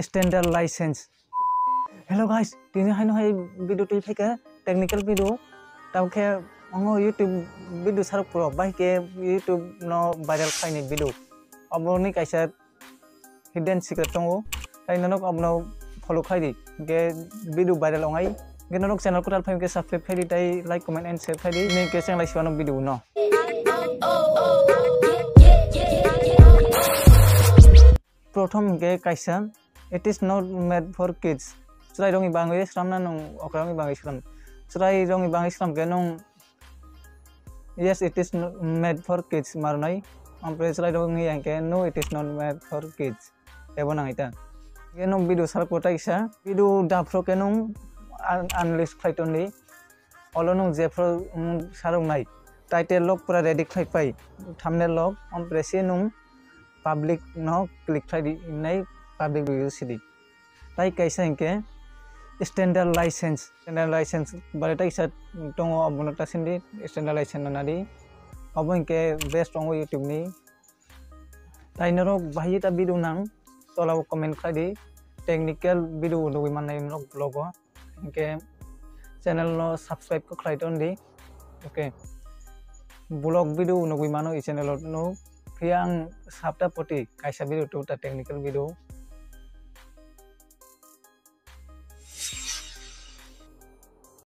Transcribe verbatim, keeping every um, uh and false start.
Standard license. Hello guys, tini haino hai video twi phaikha technical video. Tamo khe omo YouTube video sarok pro bai khe YouTube no viral khaini video. Oboni kaisa hidden secret tongo. Tai norok abono follow khai di. Ge video viral ongai. Ge norok channel kwtal phai khe subscribe khai di tai like, comment and share khai di. Ni ke cheng lai siwano video no. Prothom ge kaisa, it is not made for kids. Chwrai rokni bangwi sramna nwng okra rokni bangwi sram. Chwrai rokni bangwi sram khe nwng yes, it is n-, made for kids marnai. Ampre chwrai rokni yang khe no, it is not made for kids. Ebo nang ita. Khe nwng video sarok kotai kisa. Video daphro khe nwng un-, unlist khlai ton di. Olo nwng jephru, mm, sarok nai. Title log pura ready khlai pai. Thumbnail log, ampre se nwng public no click khlai di nai, public review sidi. Tai kaisa hinkhe standard license. Standard license bare tai kisa tongo, abono ta sindi standard license no nadi. Abo hinkhe best tongo YouTube ni. Tai norok bahai ta video nang, tola o comment khlai di. Technical video nugwi mannai norok vlog o. Hinkhe channel no subscribe khe khlai ton di. Okay. Vlog video nugwi mano i channel o no. Phiya ang sapta poti kaisa video tu ta technical video.